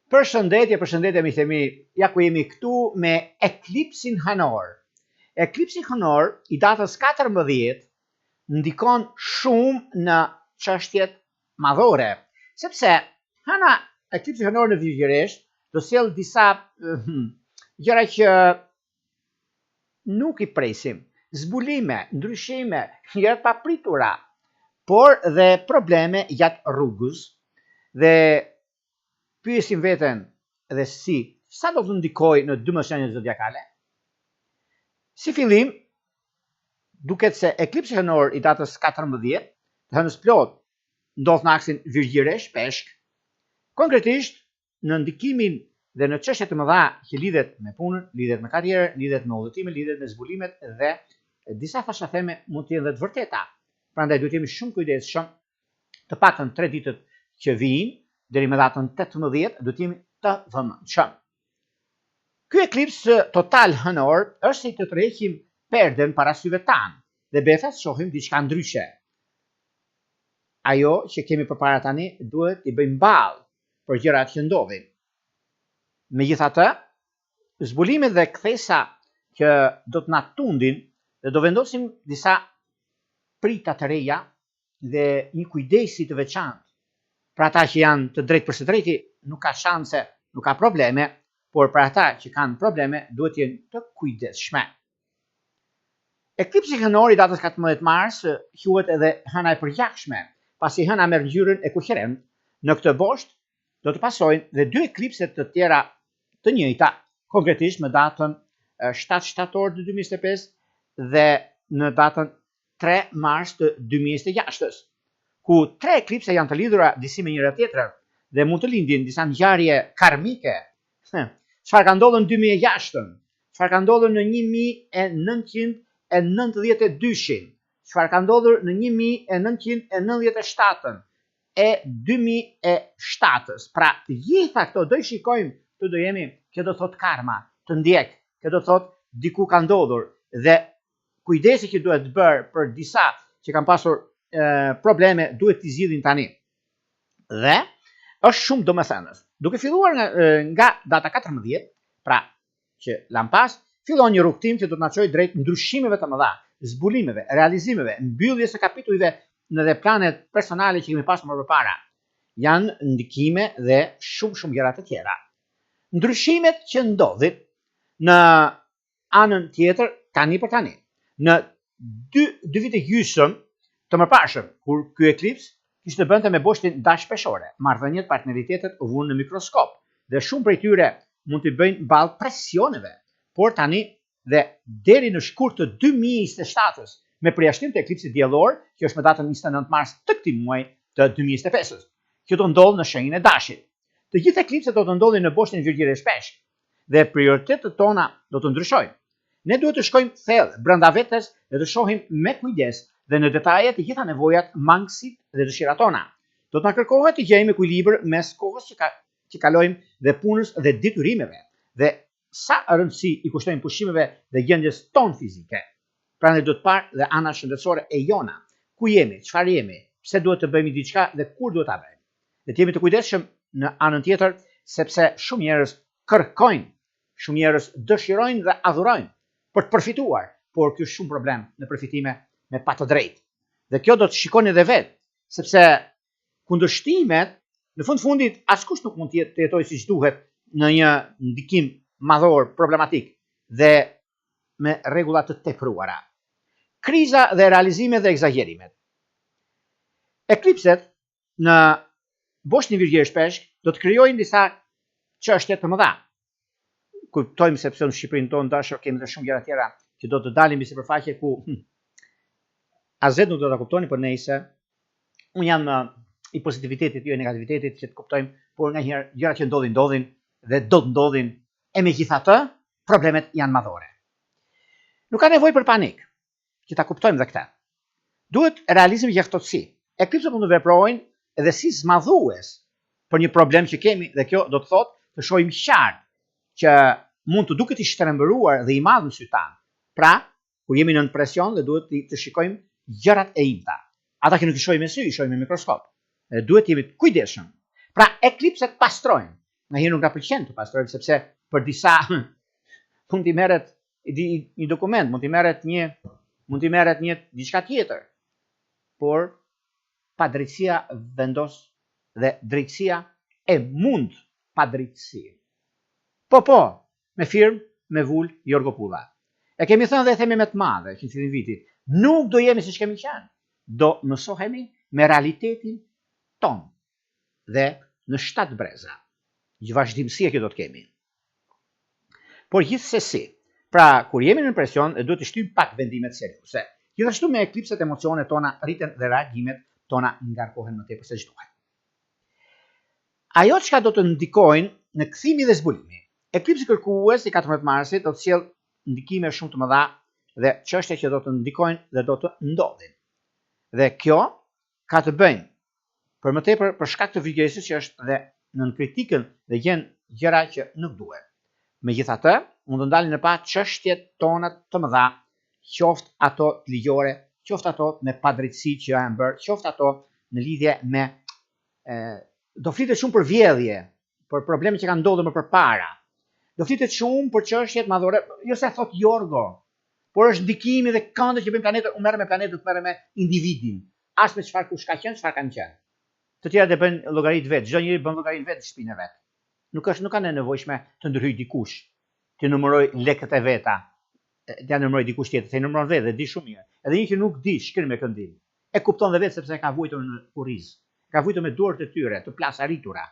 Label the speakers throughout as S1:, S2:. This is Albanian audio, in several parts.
S1: Përshëndetje, përshëndetje miqtë e mi. Ja ku jemi këtu me eklipsin hënor. Eklipsi hënor i datës 14 ndikon shumë në çështjet madhore, sepse hëna eklipsi hënor në Virgjëresh do sjellë disa hm, gjëra që nuk i presim. Zbulime, ndryshime, gjëra të papritura, por dhe probleme gjatë rrugës dhe pyesim veten dhe si, sa do të ndikojë në 12 shenjat zodiakale? Si fillim, duket se eklipsi hënor i datës 14, të hënës plot, ndodh në aksin Virgjëresh Peshk. Konkretisht, në ndikimin dhe në çështje të mëdha që lidhet me punën, lidhet me karrierën, lidhet me udhëtimin, lidhet me zbulimet dhe disa thashatheme mund të jenë dhe të vërteta. Prandaj duhet të jemi shumë kujdesshëm të paktën 3 ditët që vijnë, deri më datën 18, duhet të jemi të vëmendshëm. Ky eklips total hënor është si të tërheqim perden para syve tanë dhe befas shohim diçka ndryshe. Ajo që kemi përpara tani duhet t'i bëjmë ballë për gjërat që ndodhin. Megjithatë, zbulimet dhe kthesa që do të na tundin dhe do vendosim disa prita të reja dhe një kujdesi të veçantë. Për ata që janë të drejtë për së drejti, nuk ka shanse, nuk ka probleme, por për ata që kanë probleme, duhet të jenë të kujdesshme. Eklipsi hënor i datës 14 mars quhet edhe hëna e përgjakshme, pasi hëna merr ngjyrën e kuqërremtë. Në këtë bosht do të pasojnë dhe dy eklipse të tjera të njëjta, konkretisht në datën 7 shtator të 2025 dhe në datën 3 mars të 2026, ku tre eklipse janë të lidhura disi me njëra tjetrën dhe mund të lindin disa ngjarje karmike. Çfarë ka ndodhur në 2006-ën? Çfarë ka ndodhur në 1992-shin? Çfarë ka ndodhur në 1997-ën? E 2007-ës. Pra, të gjitha këto do i shikojmë, këtu do jemi, kjo do thotë karma, të ndjek, kjo do thotë diku ka ndodhur dhe kujdesi që duhet bërë për disa që kanë pasur e, probleme duhet t'i zgjidhin tani. Dhe është shumë domethënës. Duke filluar nga, nga data 14, pra që lamë pas, fillon një rrugëtim që do të na çojë drejt ndryshimeve të mëdha, zbulimeve, realizimeve, mbylljes së kapitujve në dhe planet personale që kemi pasur më përpara. Janë ndikime dhe shumë shumë gjëra të tjera. Ndryshimet që ndodhin në anën tjetër tani për tani. Në dy, dy vite gjysëm të mëparshëm, kur ky eklips kishte të bënte me boshtin dash peshore, marrëdhëniet, partneritetet u vunë në mikroskop dhe shumë prej tyre mund t'i bëjnë ballë presioneve, por tani dhe deri në shkurt të 2027-ës, me përjashtim të eklipsit diellor, që është me datën 29 mars të këtij muaji të 2025-ës, që do ndodhë në shenjën e dashit. Të gjithë eklipset do të ndodhin në boshtin Virgjëresh Peshk, dhe prioritetet tona do të ndryshojnë. Ne duhet të shkojmë thellë brenda vetes dhe të shohim me kujdes dhe në detaje të gjitha nevojat, mangësitë dhe dëshirat tona. Do të na kërkohet të gjejmë ekuilibër mes kohës që ka, që kalojmë dhe punës dhe detyrimeve dhe sa rëndësi i kushtojmë pushimeve dhe gjendjes tonë fizike. Prandaj duhet parë dhe ana shëndetësore e jona. Ku jemi, çfarë jemi, pse duhet të bëjmë diçka dhe kur duhet ta bëjmë. Dhe të jemi të kujdesshëm në anën tjetër, sepse shumë njerëz kërkojnë, shumë njerëz dëshirojnë dhe adhurojnë për të përfituar, por ky është shumë problem në përfitime me pa të drejtë. Dhe kjo do të shikoni edhe vetë, sepse kundërshtimet në fund fundit askush nuk mund të jetojë siç duhet në një ndikim madhor problematik dhe me rregulla të tepruara. Kriza dhe realizimet dhe ekzagjerimet. Eklipset në boshtin Virgjëresh Peshk do të krijojnë disa çështje të mëdha. Kuptojmë sepse në Shqipërinë tonë dashur kemi dhe shumë gjëra tjera që do të dalin mbi sipërfaqe ku hm, as vetë nuk do ta kuptoni, por nejse unë jam i pozitivitetit, jo i negativitetit që të kuptojmë, por nganjëherë gjërat që ndodhin ndodhin dhe do të ndodhin e megjithatë problemet janë madhore. Nuk ka nevojë për panik, që ta kuptojmë dhe këtë. Duhet realizëm dhe ftohtësi. Eklipset mund të veprojnë edhe si zmadhues për një problem që kemi dhe kjo do të thotë të shohim qartë që mund të duket i shtrembëruar dhe i madh në sytë tanë. Pra, kur jemi nën presion dhe duhet të shikojmë gjërat e imta. Ata që nuk i shohim me sy, i shohim me mikroskop. Dhe duhet të jemi të kujdesshëm. Pra, eklipset pastrojnë. Nganjëherë nuk na pëlqen të pastrojmë sepse për disa mund t'i merret një dokument, mund t'i merret një mund t'i merret një diçka tjetër. Por padrejtësia vendos dhe drejtësia e mund padrejtësinë. Po, po, me firmë, me vulë, Jorgo Pulla. E kemi thënë dhe e themi me të madhe që në fillim vitit, nuk do jemi siç kemi qenë. Do mësohemi me realitetin tonë dhe në 7 breza. Një vazhdimësi e kjo do të kemi. Por gjithsesi, pra kur jemi në presion, duhet të shtyjmë pak vendimet serioze. Gjithashtu me eklipset emocionet tona rriten dhe reagimet tona ngarkohen më tepër se ç'duhet. Ajo çka do të ndikojnë në kthimi dhe zbulimi. Eklipsi kërkues i 14 marsit do të sjellë ndikime shumë të mëdha dhe çështje që do të ndikojnë dhe do të ndodhin. Dhe kjo ka të bëjnë për më tepër për shkak të Virgjërisë që është dhe nën kritikën dhe gjen gjëra që nuk duhen. Megjithatë, mund të dalin në pah çështjet tona të mëdha, qoftë ato të ligjore, qoftë ato me padrejtësi që janë bërë, qoftë ato në lidhje me e, do flitet shumë për vjedhje, për probleme që kanë ndodhur më përpara. Do flitet shumë për çështjet madhore, jo se thot Jorgo, por është ndikimi dhe këndet që bëjnë planetët, unë merrem me planetët, nuk merrem me individin, as me çfarë kush ka qenë, çfarë kanë qenë. Të tjerat e bëjnë llogaritë vetë, çdo njeri bën llogarinë vetë në shtëpinë e vet. Nuk është nuk ka nevojshme të ndërhyjë dikush, të numërojë lekët e veta, t'ia numërojë dikush tjetër, se i numëron vetë dhe di shumë mirë. Edhe një që nuk di shkrim e këndim, e kupton dhe vetë sepse e ka vuajtur në kurriz. E ka vuajtur me duart e tyre, të plasaritura.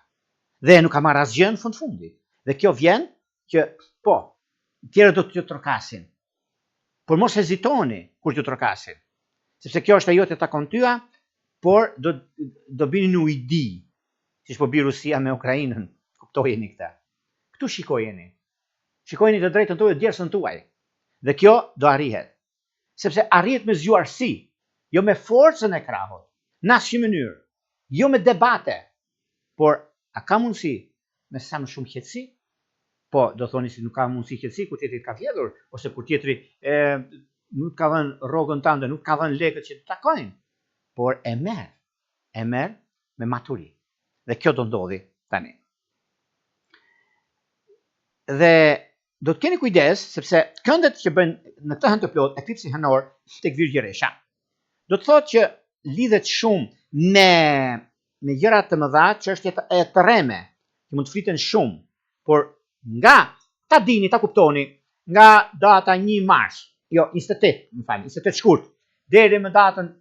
S1: Dhe nuk ka marrë asgjë në fund fundit. Dhe kjo vjen që po, tjerët do t'ju trokasin. Por mos hezitoni kur t'ju trokasin. Sepse kjo është ajo të takon tyja, por do do bini në ujdi, siç po bi Rusia me Ukrainën. Kuptojeni këtë. Këtu shikojeni. Shikojeni të drejtën tuaj, djersën tuaj. Dhe kjo do arrihet. Sepse arrihet me zgjuarsi, jo me forcën e krahut, në asnjë mënyrë, jo me debate, por a ka mundësi me sa më shumë qetësi? Po, do thoni si nuk ka mundësi qetësi kur tjetri të ka vjedhur, ose kur tjetri e, nuk ka dhënë rrogën tënde, nuk ka dhënë lekët që të takojnë, por e merr, e merr me maturi. Dhe kjo do ndodhi tani. Dhe do të keni kujdes sepse këndet që bëjnë në këtë hënë të plotë eklipsi hënor tek Virgjëresha. Do të thotë që lidhet shumë me me gjëra të mëdha, çështje të, e të rreme, që mund të fliten shumë, por nga ta dini, ta kuptoni, nga data 1 mars, jo 28, më falni, 28 shkurt, deri më datën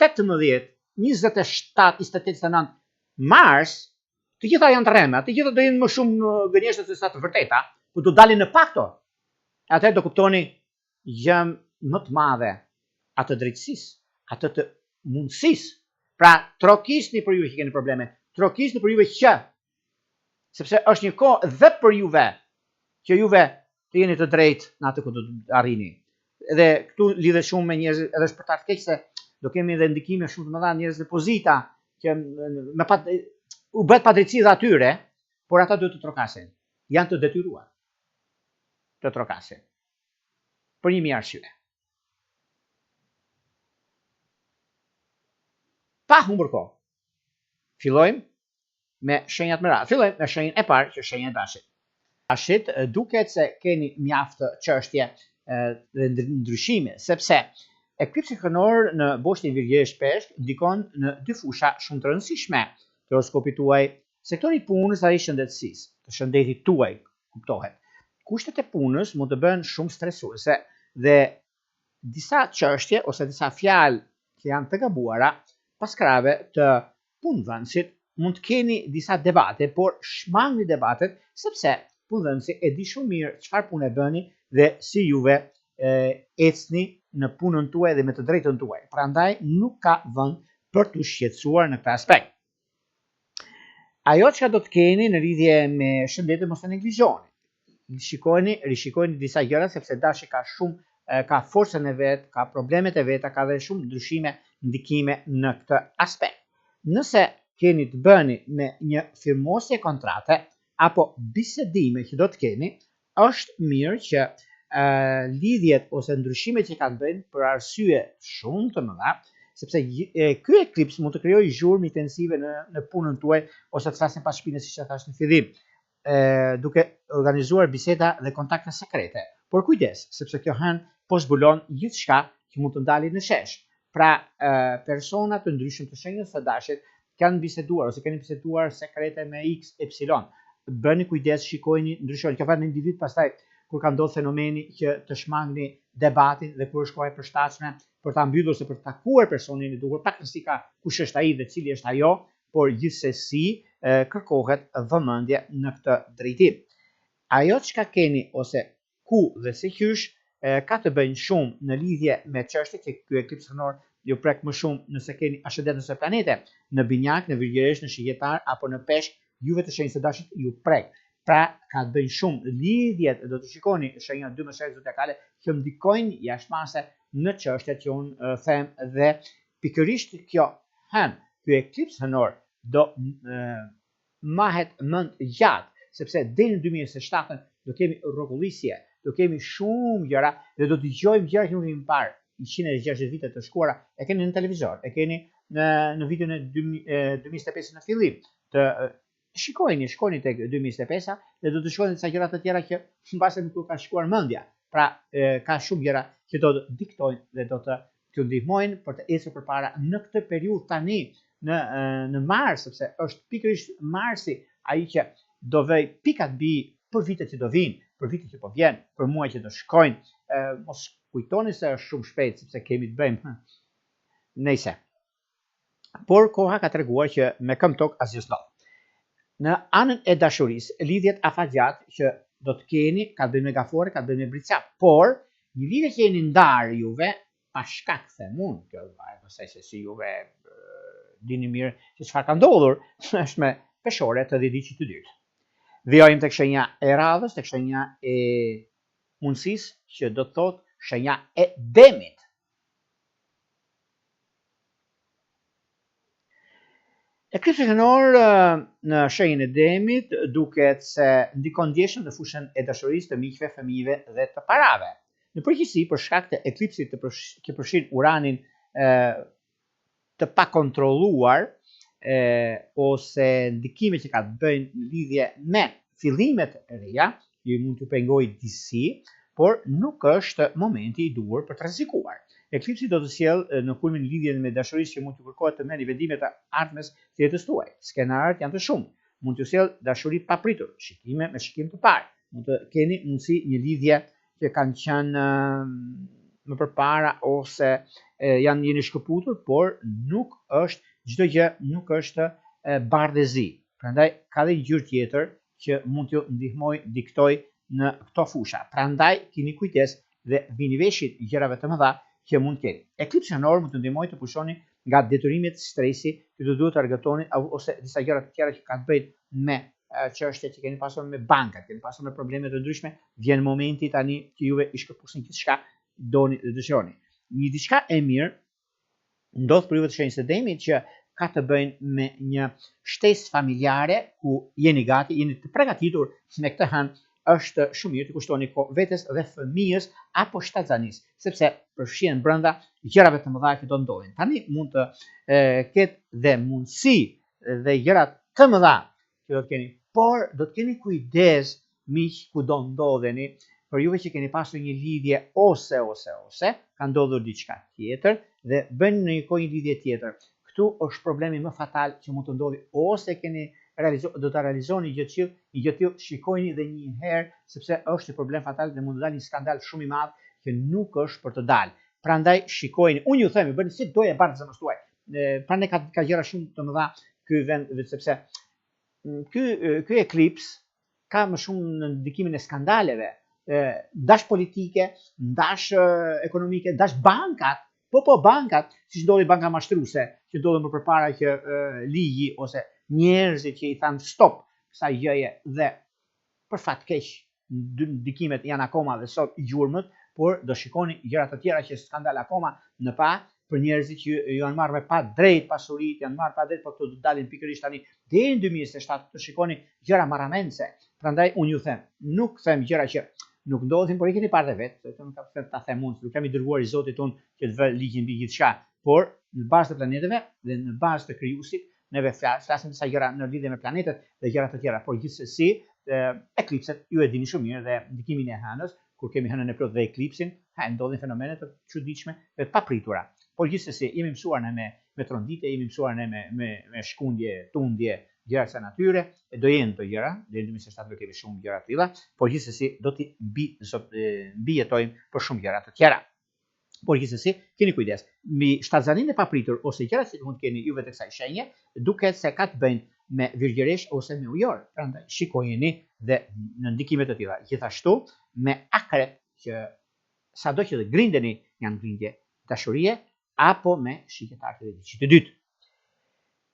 S1: 18, 27, 28, 29 mars, të gjitha janë të rreme, të gjitha do jenë më shumë gënjeshtra se sa të vërteta, por do dalin në pah këto. Atëherë do kuptoni gjë më të madhe, atë drejtësisë, atë të mundësisë. Pra, trokisni për juve që keni probleme, trokisni për juve që, sepse është një kohë dhe për juve, që juve të jeni të drejtë në atë ku do të arrini. Dhe këtu lidhet shumë me njerëz, edhe është për të keq se do kemi edhe ndikime shumë të mëdha njerëz në pozita që me pa u bëhet padrejtësi dhe atyre, por ata duhet të trokasin. Janë të detyruar të trokasin. Për një mijë arsye. Pa humbur kohë. Fillojmë me shenjat me radhë. Fillojmë me shenjën e parë, që është shenja e Dashit. Dashit duket se keni mjaft çështje dhe ndryshime, sepse eklipsi hënor në boshtin Virgjëreshë Peshk ndikon në dy fusha shumë të rëndësishme të horoskopit tuaj, sektori i punës dhe ai i shëndetësisë, të shëndetit tuaj, kuptohet. Kushtet e punës mund të bëhen shumë stresuese dhe disa çështje ose disa fjalë që janë të gabuara pas krahëve të punëdhënësit mund të keni disa debate, por shmangni debatet sepse punëdhënësi e di shumë mirë çfarë pune bëni dhe si juve e, ecni në punën tuaj dhe me të drejtën tuaj. Prandaj nuk ka vend për t'u shqetësuar në këtë aspekt. Ajo çka do të keni në lidhje me shëndetin mos e neglizhoni. Shikojeni, rishikojeni disa gjëra sepse Dashi ka shumë ka forcën e vet, ka problemet e veta, ka dhe shumë ndryshime, ndikime në këtë aspekt. Nëse keni të bëni me një firmosje kontrate apo bisedime që do të keni, është mirë që lidhjet ose ndryshimet që kanë të bëjnë për arsye shumë të mëdha, sepse ky eklips mund të krijojë zhurmë intensive në në punën tuaj ose të flasin pas shpine siç e thashë në fillim. E, duke organizuar biseda dhe kontakte sekrete. Por kujdes, sepse kjo hënë po zbulon gjithçka që mund të ndali në shesh. Pra, e, persona të ndryshëm të shenjës së dashit kanë biseduar ose keni biseduar sekrete me X, Y. Bëni kujdes, shikojini, ndryshojini. Kjo varet në individ pastaj kur ka ndodhur fenomeni që të shmangni debatin dhe kur është koha e përshtatshme për ta mbyllur ose për të takuar personin e duhur, pak rëndësi ka kush është ai dhe cili është ajo, por gjithsesi kërkohet vëmendje në këtë drejtim. Ajo çka keni ose ku dhe si qysh ka të bëjnë shumë në lidhje me çështjet që ky eklips hënor ju prek më shumë nëse keni ascendent ose planete në Binjak, në Virgjëreshë, në Shigjetar apo në Peshk, juve të shenjës së Dashit ju prek. Pra ka të bëjnë shumë lidhjet, do të shikoni shenjat 12 shenjat zodiakale që ndikojnë jashtë mase në çështjet që unë them dhe pikërisht kjo hënë, ky eklips hënor do mbahet mend gjatë, sepse deri në 2027 do kemi rrokullisje, do kemi shumë gjëra dhe do dëgjojmë gjëra që nuk kemi parë 160 vite të shkuara, e keni në televizor, e keni në në videon e 2025 në fillim të shikojeni, shkoni tek 2025-a dhe do të shikoni disa gjëra të tjera që mbase nuk ju ka shkuar mendja. Pra, e, ka shumë gjëra që do të diktojnë dhe do të t'ju ndihmojnë për të ecur përpara në këtë periudhë tani në në mars, sepse është pikërisht marsi ai që do vëj pikat mbi i për vitet që do vinë, për vitet që po vjen, për muajt që do shkojnë. E, mos kujtoni se është shumë shpejt sepse kemi të bëjmë. Nejse. Por koha ka treguar që me këmbë tokë asgjë s'ndodh. Në anën e dashurisë, lidhjet afatgjatë që do të keni, ka të bëjë me gaforre, ka të bëjë me bricjap, por një lidhje që jeni ndarë juve, pa shkak them unë, kjo varet pastaj se si juve dini mirë se çfarë ka ndodhur, është me peshore të dhjetëditëshit të dytë. Vijojmë tek shenja e radhës, tek shenja e mundësisë që do të thotë shenja e demit. Eklipsi hënor në shenjën e demit duket se ndikon ndjeshëm në fushën e dashurisë të miqve, fëmijëve dhe të parave. Në përgjithësi, për shkak të eklipsit të përsh, që përfshin Uranin e, të pakontrolluar e, ose ndikime që ka të bëjnë në lidhje me fillimet e reja, ju mund t'ju pengojë disi, por nuk është momenti i duhur për të rrezikuar. Eklipsi do të sjellë në kulmin lidhjen me dashurisë që mund t'ju kërkohet të merrni vendime të ardhmes së jetës tuaj. Skenarët janë të shumtë. Mund t'ju sjellë dashuri papritur, shikime me shikim të parë. Mund të keni mundësi një lidhje që kanë qenë më përpara ose janë jeni shkëputur, por nuk është çdo gjë nuk është bardhë e zi. Prandaj ka dhe një ngjyrë tjetër që mund t'ju ndihmojë diktojë në këto fusha. Prandaj kini kujdes dhe vini veshin gjërave të mëdha që mund të keni. Eklipsi hënor mund t'ju ndihmojë të pushoni nga detyrimet, stresi që do duhet të argëtoni ose disa gjëra të tjera që kanë të bëjnë me çështje që keni pasur me bankat, keni pasur me probleme të ndryshme, vjen momenti tani që juve i shkëpusni gjithçka doni dhe dëshironi. Një diçka e mirë ndodh për juve të shenjës së demit që ka të bëjnë me një shtesë familjare ku jeni gati, jeni të përgatitur me këtë hënë është shumë mirë të kushtoni kohë vetes dhe fëmijës apo shtatzanisë, sepse përfshihen brenda gjërave të mëdha që do ndodhin. Tani mund të e, ketë dhe mundësi dhe gjëra të mëdha që do të keni, por do të keni kujdes miq kudo ndodheni, për juve që keni pasur një lidhje ose ose ose ka ndodhur diçka tjetër dhe bëni në një kohë një lidhje tjetër. Këtu është problemi më fatal që mund të ndodhi ose keni realizo, do ta realizoni gjë të tillë, një gjë të tillë shikojeni dhe një herë sepse është një problem fatal dhe mund të dalë një skandal shumë i madh që nuk është për të dalë. Prandaj shikojeni, unë ju them, bëni si doja bardhë zemrës tuaj. Prandaj ka ka gjëra shumë të mëdha ky vend sepse ky ky eklips ka më shumë në ndikimin e skandaleve, ndash politike, ndash ekonomike, ndash bankat, po po bankat, siç ndodhi banka mashtruse, që ndodhi më përpara që e, ligji ose njerëzit që i thanë stop kësaj gjëje dhe për fat keq ndikimet janë akoma dhe sot gjurmët, por do shikoni gjëra të tjera që skandal akoma në pah për njerëzit që ju janë marrë me pa drejt pasuritë, janë marrë pa drejt, por këto do të dalin pikërisht tani deri në 2027 të shikoni gjëra marramendëse. Prandaj unë ju them, nuk them gjëra që nuk ndodhin, por i keni parë dhe vetë, se nuk ka pse ta them unë, nuk jam i dërguar i Zotit unë që të vë ligjin mbi gjithçka, por në bazë të planeteve dhe në bazë të krijuesit, neve flasim disa gjëra në lidhje me planetet dhe gjëra të tjera, por gjithsesi Eklipset ju e dini shumë mirë dhe ndikimin e hënës, kur kemi hënën e plotë dhe eklipsin, ha ndodhin fenomene të çuditshme dhe të papritura. Por gjithsesi jemi mësuar ne me me tronditje, jemi mësuar ne me me me shkundje, tundje, gjëra kësaj natyre, e do jenë këto gjëra, deri në 2027 do kemi shumë gjëra të tilla, por gjithsesi do t'i mbi mbijetojmë për shumë gjëra të tjera. Por gjithsesi, keni kujdes. Mbi shtatzaninë e papritur ose gjërat që mund të keni juve të kësaj shenje, duket se ka të bëjnë me virgjëresh ose me ujor. Prandaj shikojeni dhe në ndikime të tilla. Gjithashtu me akrep që sado që të grindeni janë grindje dashurie apo me shigjetar të dhjetëditëshit të dytë.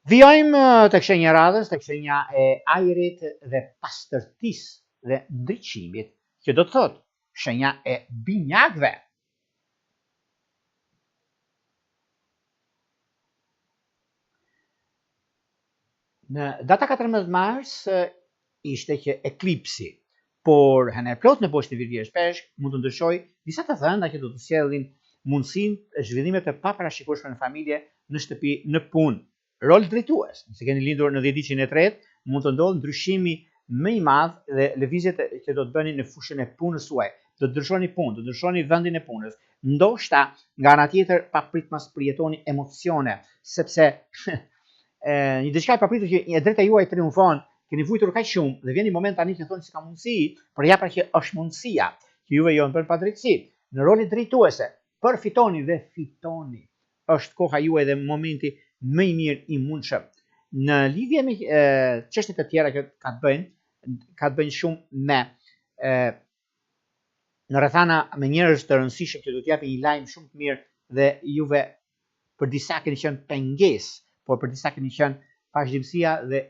S1: Vijojmë tek shenja e radhës, tek shenja e ajrit dhe pastërtisë dhe ndriçimit, që do të thotë shenja e binjakëve. Në data 14 mars ishte që eklipsi, por hëna e plotë në boshtin Virgjëreshë Peshk mund të ndryshojë disa të thëna që do të sjellin mundësinë e zhvillime të paparashikueshme në familje, në shtëpi, në punë. Rol drejtues. Nëse keni lindur në dhjetëditëshin e tretë, mund të ndodhë ndryshimi më i madh dhe lëvizjet që do të bëni në fushën e punës suaj. Do të ndryshoni punë, do të ndryshoni vendin e punës. Ndoshta, nga ana tjetër, papritmas përjetoni emocione, sepse e, një diçka e papritur që e drejta juaj triumfon, keni vujtur kaq shumë dhe vjen një moment tani që thoni si ka mundësi, por ja pra që është mundësia që juve ju bën padrejtësi. Në rolet drejtuese, përfitoni dhe fitoni. Është koha juaj dhe momenti më i mirë i mundshëm. Në lidhje me çështje të tjera që ka të bëjnë, ka të bëjnë shumë me e, në rrethana me njerëz të rëndësishëm që do të japin një lajm shumë të mirë dhe juve për disa keni qenë pengesë, por për disa keni qenë vazhdimësia dhe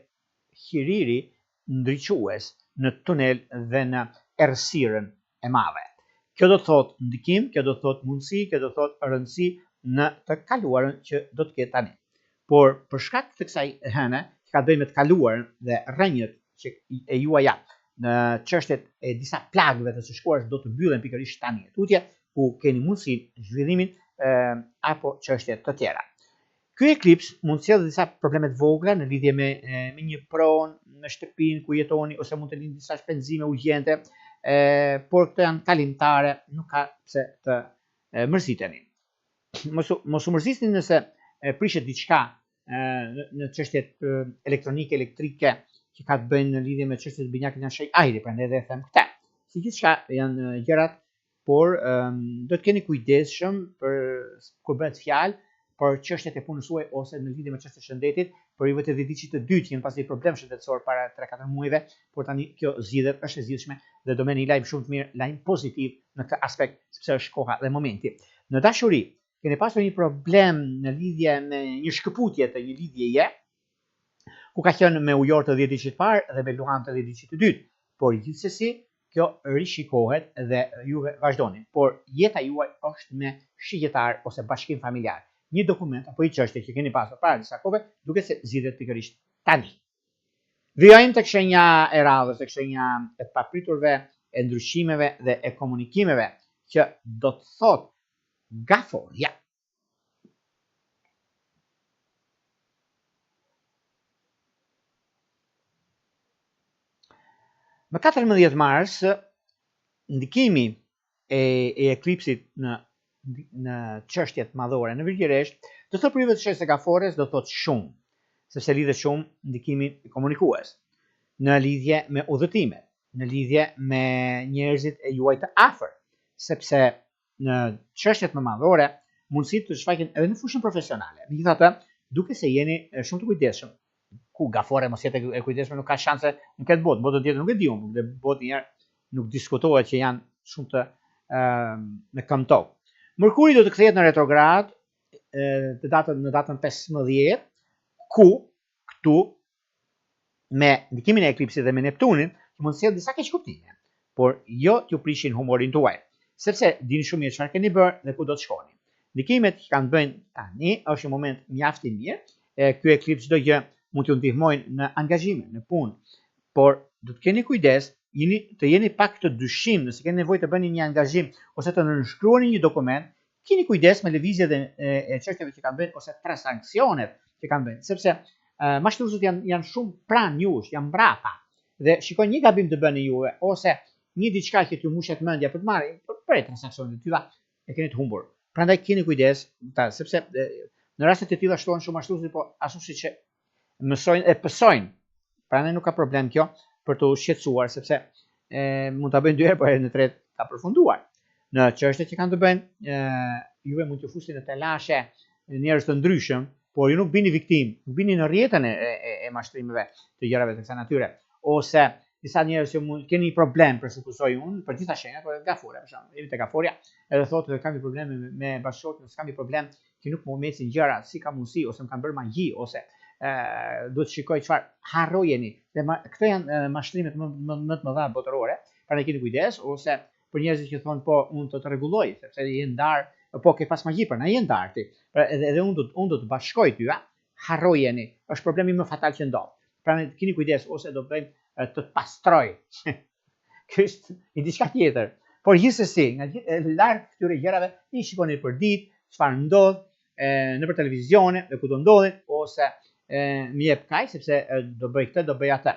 S1: hiriri ndriçues në tunel dhe në errësirën e madhe. Kjo do të thotë ndikim, kjo do të thotë mundësi, kjo do të thotë rëndësi në të kaluarën që do të ketë tani. Por për shkak të kësaj hëne, që ka të bëjë me të kaluarën dhe rrënjët që e juaja në çështjet e disa plagëve të së shkuarës do të mbyllen pikërisht tani e tutje, ku keni mundësinë zhvillimin e, apo çështje të tjera. Ky eklips mund të sjellë disa probleme të vogla në lidhje me me një pronë, në shtëpinë ku jetoni ose mund të lindin disa shpenzime urgjente, e, por këto janë kalimtare, nuk ka pse të e, mërziteni. Mos mos u mërzisni nëse e, prishet diçka në, në çështjet elektronike, elektrike që ka të bëjnë në lidhje me çështjet e binjakët janë shenjë ajri, prandaj edhe e them këtë. Si gjithçka janë gjërat por um, do të keni kujdesshëm për kur bëhet fjalë për çështjet e punës suaj ose në lidhje me çështjet e shëndetit, për juve të dhjetëditëshit të dytë keni pasur një problem shëndetësor para 3-4 muajve, por tani kjo zgjidhet, është e zgjidhshme dhe do merrni një lajm shumë të mirë, lajm pozitiv në këtë aspekt, sepse është koha dhe momenti. Në dashuri, keni pasur një problem në lidhje me një shkëputje të një lidhjeje, ku ka qenë me ujor të dhjetëditëshit të parë dhe me luan të dhjetëditëshit të dytë, por gjithsesi kjo rishikohet dhe juve vazhdoni, por jeta juaj është me shigjetar ose bashkim familjar. Një dokument apo një çështje që keni pasur para disa kohëve, duket se zgjidhet pikërisht tani. Vijojmë tek shenja e radhës, tek shenja e të papriturve, e ndryshimeve dhe e komunikimeve, që do të thotë gaforja. Më 14 mars, ndikimi e, e eklipsit në në çështjet madhore në Virgjëresh, do të thotë për juve të shenjës së gaforres do të thotë shumë, sepse lidhet shumë ndikimi komunikues në lidhje me udhëtimet, në lidhje me njerëzit e juaj të afërt, sepse në çështjet më madhore, mundësitë të shfaqen edhe në fushën profesionale. Megjithatë, duket se jeni shumë të kujdesshëm. Ku gaforre mos jetë e kujdesshme nuk ka shanse në këtë botë, botën tjetër nuk e di unë, por këtë botë një herë nuk diskutohet që janë shumë të ë në këmbë tokë. Mërkuri do të kthehet në retrograd të datën në datën 15, ku këtu me ndikimin e eklipsit dhe me Neptunin, që mund të sjellë disa keqkuptime, por jo t'ju prishin humorin tuaj, sepse dini shumë mirë çfarë keni bërë dhe ku do të shkoni. Ndikimet që kanë të bëjnë tani është një moment mjaft i mirë, e ky eklips çdo gjë mund t'ju ndihmojnë në angazhime, në punë, por do të keni kujdes, jeni të jeni pak të dyshim nëse keni nevojë të bëni një angazhim ose të nënshkruani një dokument, Kini kujdes me lëvizjet e, e, e çështjeve që kanë bëjnë ose transaksionet që kanë bëjnë, sepse mashtruesit janë janë shumë pranë jush, janë mbrapa. Dhe shikojnë një gabim të bëni juve ose një diçka që t'ju mbushet mendja për të marrë për, për transaksionet e tilla, e keni të humbur. Prandaj keni kujdes, ta, sepse në raste të tilla shtohen shumë mashtruesit, po ashtu siç e mësojnë e pësojnë. Prandaj nuk ka problem kjo për t'u shqetësuar sepse e, mund ta bëjnë dy herë, por herën e tretë ka përfunduar. Në çështje që kanë të bëjnë, e, juve mund t'ju fusin në telashe njerëz të ndryshëm, por ju nuk bini viktimë, nuk bini në rrjetën e, e, e mashtrimeve të gjërave të kësaj natyre, ose disa njerëz që mund keni një problem, për supozoj unë, për gjitha shenjat, por edhe gaforja, për shembull, jemi te gaforja, edhe thotë se kam një problem me, me bashkëshortin, ose kam një problem që nuk më ecin gjërat, si ka mundësi, ose më kanë bërë magji, ose ë duhet të shikoj çfarë, harrojeni. Dhe ma, këto janë mashtrimet më, më, më të mëdha botërore, prandaj keni kujdes, ose për njerëzit që thonë po unë të të rregulloj, sepse je ndar, po ke pas magji, pra na je ndar ti. Pra edhe edhe unë do unë do të bashkoj ty, a? Harrojeni, është problemi më fatal që ndodh. Prandaj keni kujdes ose do bëjmë të të pastroj. Kjo është një diçka tjetër. Por gjithsesi, nga gjithë larg këtyre gjërave, i shikoni për ditë çfarë ndodh e, nëpër televizione dhe ku do ndodhin ose e, më jep kaq sepse e, do bëj këtë, do bëj atë.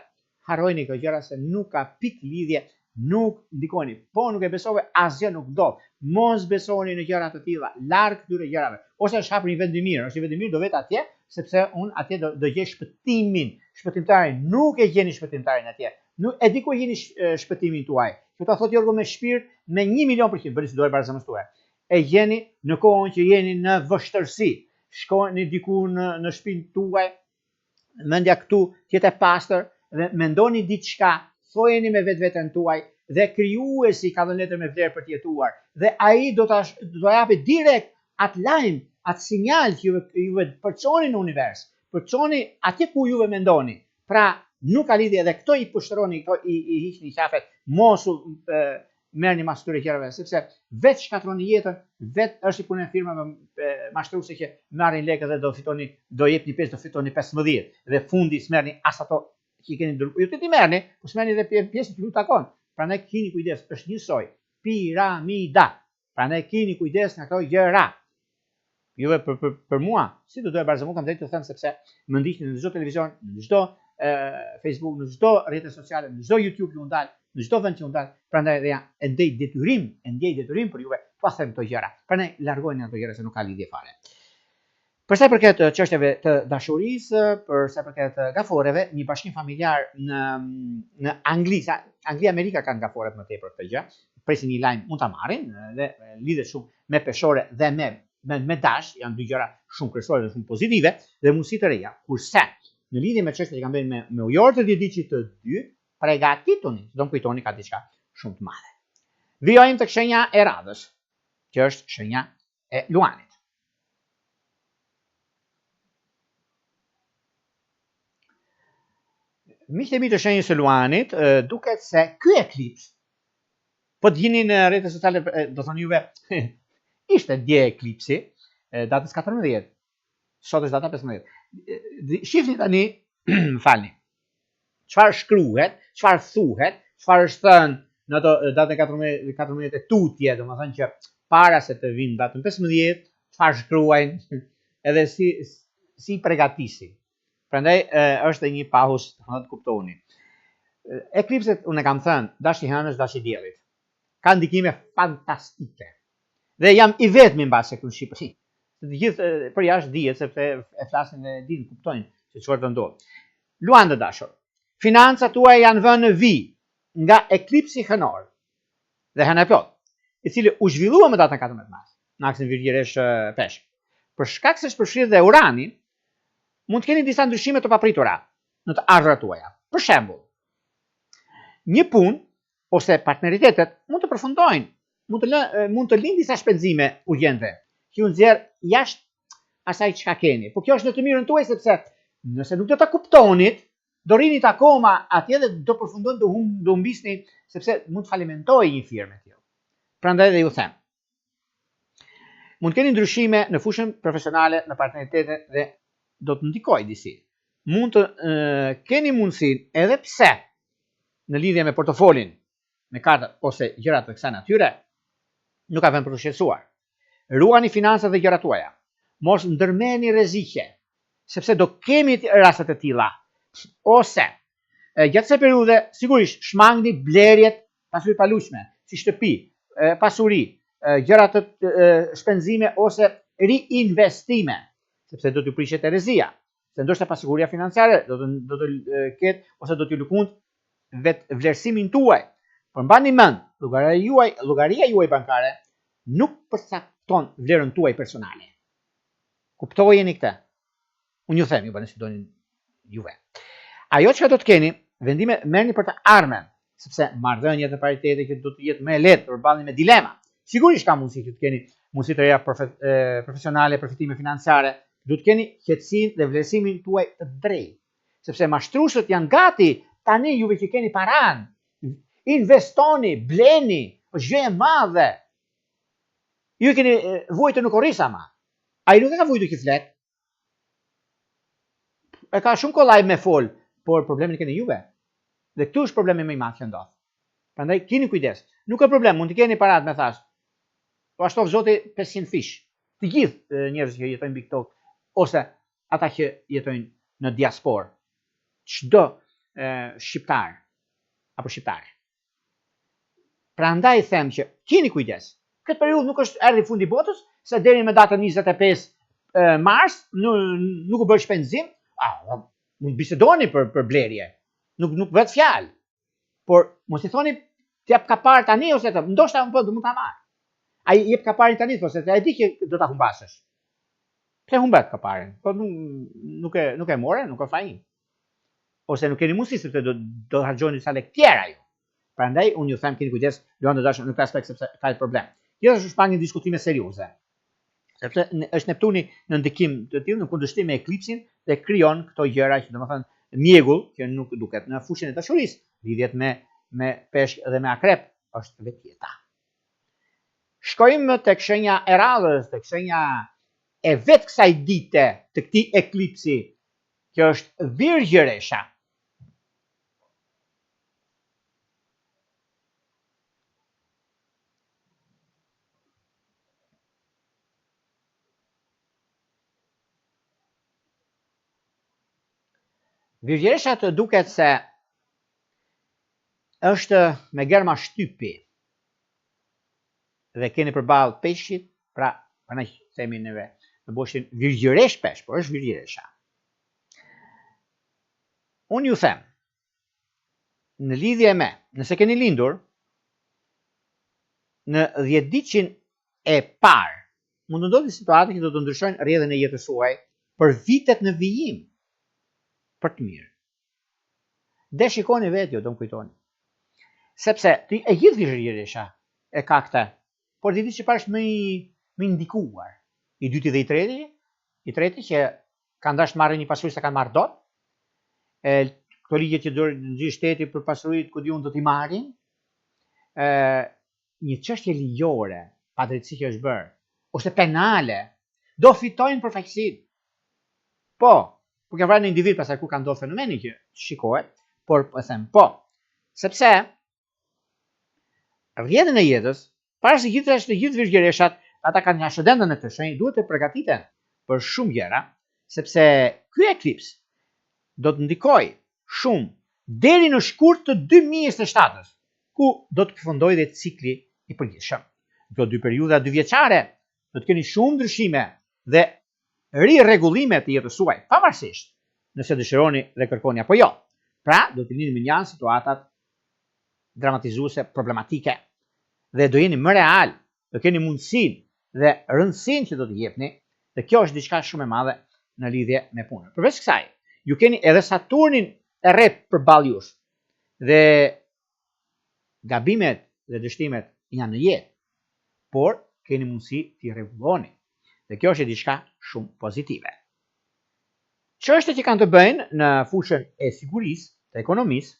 S1: Harrojini këto gjëra se nuk ka pikë lidhje, nuk ndikoni. Po nuk e besove, asgjë nuk ndodh. Mos besoni në gjëra të tilla, larg këtyre gjërave. Ose është hapur një vend i mirë, është një vend i mirë, do vet atje, sepse unë atje do, do gjej shpëtimin. Shpëtimtarin nuk e gjeni shpëtimtarin atje. Nuk e di ku e gjeni shpëtimin tuaj. Që ta thotë Jorgo me shpirt me 1 milion për qind, bëni si dorë para zemrës tuaj. E gjeni në kohën që jeni në vështirësi. Shkoni diku në në shtëpinë tuaj, mendja këtu të jetë e pastër dhe mendoni diçka, thojeni me vetveten tuaj dhe krijuesi ka dhënë letër me vlerë për të jetuar dhe ai do ta do ta japi direkt atë lajm, atë sinjal që juve juve përçoni në univers, përçoni atje ku juve mendoni. Pra, nuk ka lidhje edhe këto i poshtëroni, këto i, i hiqni qafet, mos u e, merrni mas këtyre gjërave, sepse vetë shkatërroni jetën, vetë është i punë e firmave mashtruese që marrin lekë dhe do fitoni, do jepni 5, do fitoni 15 dhe fundi s'merrni as ato që i keni dërguar. Ju të ti merrni, po s'merrni edhe pjesën që ju takon. Prandaj kini kujdes, është njësoj piramida. Prandaj kini kujdes nga këto gjëra. Juve për, për, për mua, si do doja barzë, kam drejt të them sepse më ndiqni në çdo televizion, në çdo Facebook, në çdo rrjete sociale, në çdo YouTube që unë dal, në çdo vend që unë dal, prandaj edhe ja e ndjej detyrim, e ndjej detyrim për juve t'ua them këto gjëra. Prandaj largojeni ato gjëra se nuk ka lidhje fare. Për sa i përket çështjeve të dashurisë, për sa i përket gaforeve, një bashkim familjar në në Angli, sa Angli Amerika kanë gaforet më tepër këtë gjë. Presin një lajm, mund ta marrin dhe lidhet shumë me peshore dhe me me, me dash, janë dy gjëra shumë kryesore dhe shumë pozitive dhe mundësi të reja. Kurse në lidhje me çështjet që kanë bëjnë me me ujorët e dhjetëditëshit të dytë, pregatituni, do më kujtoni ka diçka shumë të madhe. Vijojmë tek shenja e radhës, që është shenja e Luanit. Miqtë e mi të shenjës së Luanit, duket se ky eklips, po të jeni në rrjetet sociale, do thoni juve, ishte dje eklipsi, datës 14, sot është data 15. Shifni tani, më falni, çfarë shkruhet, çfarë thuhet, çfarë është thënë në ato datën 14, 14 e tutje, domethënë që para se të vinë datën 15, çfarë shkruajnë, edhe si si i pregatisin. Prandaj është një pauzë, do të kuptoni. Eklipset, unë e kam thënë, dashi hënës, dashi diellit. Ka ndikime fantastike. Dhe jam i vetmi mbase këtu në Shqipëri. Të gjithë për jashtë dihet sepse e flasin dhe e dinë, kuptojnë se çfarë do ndodhë. Luan të dashur. Financat tuaja janë vënë në vijë nga eklipsi hënor dhe hëna e plotë, i cili u zhvillua më datën 14 mars në aksin Virgjëreshë Peshq. Për shkak se është përfshirë dhe Urani, mund të keni disa ndryshime të papritura në të ardhurat tuaja. Për shembull, një punë ose partneritetet mund të përfundojnë, mund të lë, mund të lindin disa shpenzime urgjente që ju nxjerr jashtë asaj çka keni. Po kjo është në të mirën tuaj sepse nëse nuk do ta kuptonit, do rrinit akoma atje dhe do përfundoni do hum, do humbisni sepse mund të falimentojë një firmë e tillë. Prandaj dhe ju them. Mund të keni ndryshime në fushën profesionale, në partneritete dhe do të ndikojë disi. Mund të e, keni mundësinë edhe pse në lidhje me portofolin, me kartat ose gjëra të kësaj natyre, nuk ka vend për të shqetësuar. Ruani financat dhe gjërat tuaja. Mos ndërmerrni rreziqe, sepse do kemi raste të tilla. Ose. Gjatë kësaj periudhe, sigurisht, shmangni blerjet pasuri të paluajtshme, si shtëpi, pasuri, gjëra të shpenzime ose riinvestime, sepse do t'ju prishet terezia, se ndoshta pasiguria financiare do të do të ketë ose do t'ju lëkund vetëvlerësimin tuaj. Por mbani mend, llogaria juaj, llogaria juaj bankare nuk përcakton vlerën tuaj personale. Kuptojeni këtë. Unë ju them, ju bëni si doni juve. Ajo çka do të keni, vendime merrni për të ardhmen, sepse marrëdhëniet e paritete që do të jetë më e lehtë të përballeni me dilema. Sigurisht ka mundësi që të keni mundësi të reja profe, profesionale, përfitime financiare, do të keni qetësinë dhe vlerësimin tuaj të drejtë, sepse mashtruesit janë gati tani juve që keni paran, investoni, bleni, është gjë e madhe. Ju keni vuajtur në kurriz ama. Ai nuk e ka vuajtur që flet. E ka shumë kollaj me fol, por problemin e keni juve. Dhe këtu është problemi më i madh që ndodh. Prandaj kini kujdes. Nuk ka problem, mund të keni parat me thash. Po ashtu zoti 500 fish. Të gjithë njerëzit që jetojnë mbi tokë ose ata që jetojnë në diasporë. Çdo shqiptar apo shqiptare. Prandaj them që kini kujdes. Këtë periudhë nuk është erdhi fundi i botës, se deri në datën 25 mars nuk, nuk u bë shpenzim, a mund të bisedoni për për blerje. Nuk nuk bëhet fjalë. Por mos i thoni të jap kapar tani ose të, ndoshta unë po do mund ta marr. Ai jep kaparin tani thotë se ai di që do ta humbasësh. Pse humbet kaparin? Po nuk nuk e nuk e more, nuk është fajin. Ose nuk keni mundësi sepse do do harxhoni disa lekë tjera ju. Prandaj unë ju them keni kujdes, Luan të dashur në këtë aspekt sepse ka një problem. Gjithashtu shmangni diskutime serioze. Sepse është Neptuni në ndikim të tillë në kundërshtim me eklipsin dhe krijon këto gjëra që domethënë mjegull që nuk duket në fushën e dashurisë, lidhjet me me peshk dhe me akrep është vetë jeta. Shkojmë tek shenja e radhës, tek shenja e vetë kësaj dite të këtij eklipsi, që është Virgjëresha. Virgjëresha të duket se është me germa shtypi dhe keni përballë peshqit, pra, pra ne themi neve në boshtin virgjëresh peshq, por është virgjëresha. Unë ju them, në lidhje me, nëse keni lindur, në dhjetëditëshin e parë, mund të ndodhin situata që do të ndryshojnë rrjedhën e jetës suaj për vitet në vijim, për të mirë. Dhe shikoni vetë ju, do më kujtoni. Sepse ti e gjithë virgjëresha e ka këtë, por dhjetëditëshi i parë është më i më i ndikuar. I dyti dhe i treti, i treti që kanë dashur të marrin një pasuri s'e kanë marrë dot. E këto ligje që do nxjerr shteti për pasuritë ku di unë do t'i marrin. Ë një çështje ligjore, padrejtësi që është bërë, ose penale, do fitojnë përfaqësinë. Po, po ke vrarë një individ pastaj kur ka ndodhur fenomeni që shikohet, por po e them po, sepse rrjedhën e jetës, para së gjithash të gjithë virgjëreshat, ata kanë një ascendent në këtë shenjë, duhet të përgatiten për shumë gjëra, sepse ky eklips do të ndikojë shumë deri në shkurt të 2027-ës, ku do të përfundojë dhe cikli i përgjithshëm. Këto dy periudha dyvjeçare do të keni shumë ndryshime dhe rirregullime të jetës suaj, pavarësisht nëse dëshironi dhe kërkoni apo jo. Pra, do të lini mënjanë situatat dramatizuese problematike dhe do jeni më real, do keni mundësinë dhe rëndësinë që do të jepni dhe kjo është diçka shumë e madhe në lidhje me punën. Përveç kësaj, ju keni edhe Saturnin e rreptë përballë jush dhe gabimet dhe dështimet janë në jetë, por keni mundësi t'i rregulloni. Dhe kjo është diçka shumë pozitive. Çështjet që kanë të bëjnë në fushën e sigurisë, të ekonomisë,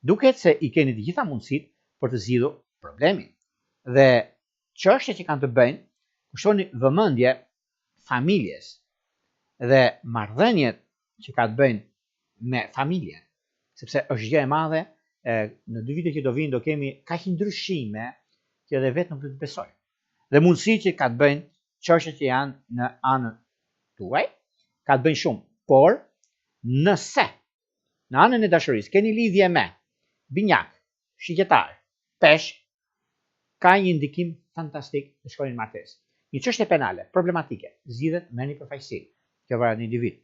S1: duket se i keni të gjitha mundësitë për të zgjidhur problemin. Dhe çështjet që kanë të bëjnë, kushtoni vëmendje familjes dhe marrëdhëniet që ka të bëjnë me familjen, sepse është gjë e madhe, e, në dy vite që do vinë do kemi kaq ndryshime që edhe vetë nuk do të besojmë. Dhe mundësi që ka të bëjnë çështjet që janë në anën tuaj, ka të bëjnë shumë, por nëse. Në anën e dashurisë keni lidhje me binjak, shigjetar, peshq, ka një ndikim fantastik dhe shkoni në martesë. Një çështje penale, problematike, zgjidhet merrni përfaqësim. Kjo varet në individ.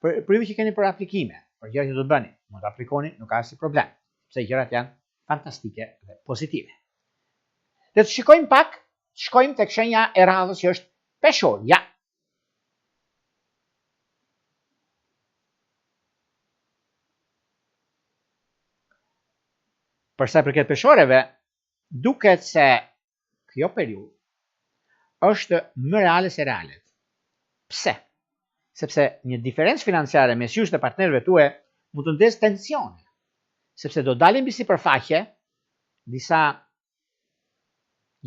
S1: Për, për ju që keni për aplikime, për gjëra që do të bëni, mund të aplikoni, nuk ka asnjë problem, sepse gjërat janë fantastike dhe pozitive. Le të shikojmë pak, të shkojmë tek shenja e radhës që është peshorja. Për sa i përket peshoreve, duket se kjo periudhë është më reale se realet. Pse? Sepse një diferencë financiare mes jush dhe partnerëve tuaj mund të ndezë tensione, sepse do dalin mbi sipërfaqe disa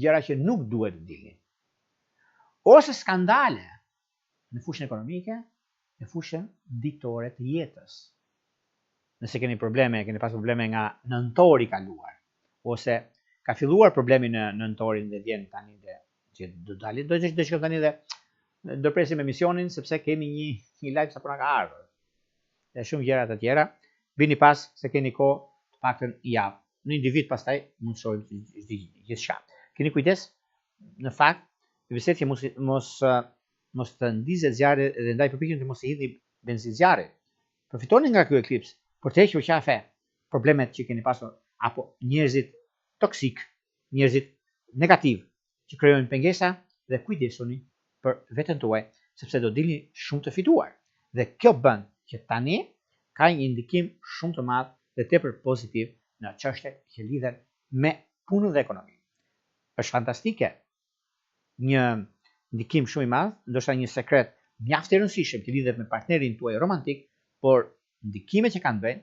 S1: gjëra që nuk duhet të dilnin. Ose skandale në fushën ekonomike, në fushën ditore të jetës. Nëse keni probleme, keni pas probleme nga nëntori i kaluar, ose ka filluar problemi në nëntorin dhe vjen tani dhe që do dalin, do të shkojmë tani dhe ndërpresim emisionin sepse kemi një një lajm sapo na ka ardhur. Dhe shumë gjëra të tjera. Vini pas se keni kohë të paktën javë. Në individ pastaj mund të shohim gjithçka. Keni kujdes në fakt, vërtet që mos mos mos të ndizet zjarri dhe ndaj përpiqeni të mos i hidhni benzinë zjarrit. Përfitoni nga ky eklips për të hequr qafe problemet që keni pasur apo njerëzit toksik, njerëzit negativ që krijojnë pengesa dhe kujdesuni për veten tuaj, sepse do dilni shumë të fituar. Dhe kjo bën që tani ka një ndikim shumë të madh dhe tepër pozitiv në çështjet që lidhen me punën dhe ekonominë. Është fantastike një ndikim shumë i madh, ndoshta një sekret mjaft i rëndësishëm që lidhet me partnerin tuaj romantik, por ndikimet që kanë të bëjnë,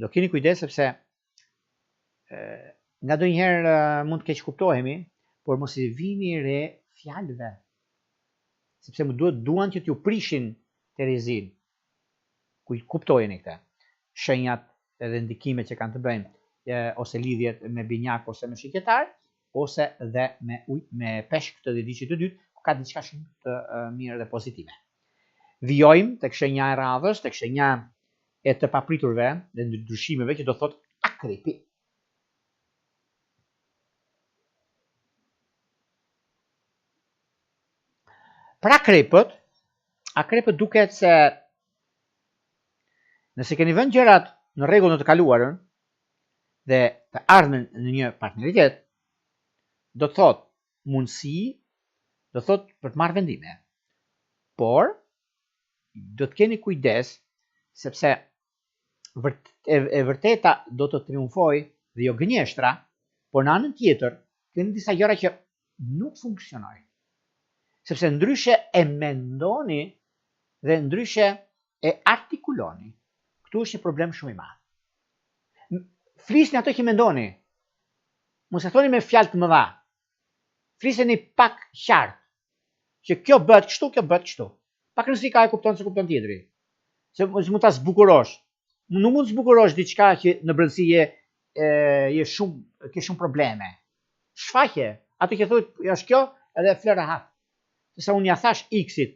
S1: do keni kujdes sepse nganjëherë mund të keqkuptohemi, por mos i vini re fjalëve, sepse më duhet duan që t'ju prishin terezinë. Kuptojeni këtë. Shenjat edhe ndikimet që kanë të bëjnë ose lidhjet me binjak ose me shigjetar, ose dhe me ujë me peshk të dhjetëditëshit të dytë, ku ka diçka shumë të mirë dhe pozitive. Vijojmë tek shenja e radhës, tek shenja e të papriturve dhe ndryshimeve që do thotë akrepi. Për akrepët, akrepët duket se nëse keni vënë gjërat në rregull në të kaluarën dhe të ardhmen në një partneritet, do të thotë mundësi, do të thotë për të marrë vendime. Por do të keni kujdes sepse vërt, e, e vërteta do të triumfojë dhe jo gënjeshtra, por në anën tjetër keni disa gjëra që nuk funksionojnë. Sepse ndryshe e mendoni dhe ndryshe e artikuloni. Këtu është një problem shumë i madh. Flisni ato që mendoni. Mos e thoni me fjalë të mëdha. Fliseni pak qartë. Që kjo bëhet kështu, kjo bëhet kështu. Pak rëndësi ka e kupton s'e kupton tjetri. Se mos mund ta zbukurosh. Nuk mund të zbukurosh diçka që në brendësi je e, je shumë ke shumë probleme. Shfaqe atë që thotë është kjo edhe fle rahat. Sesa unë ja thash X-it,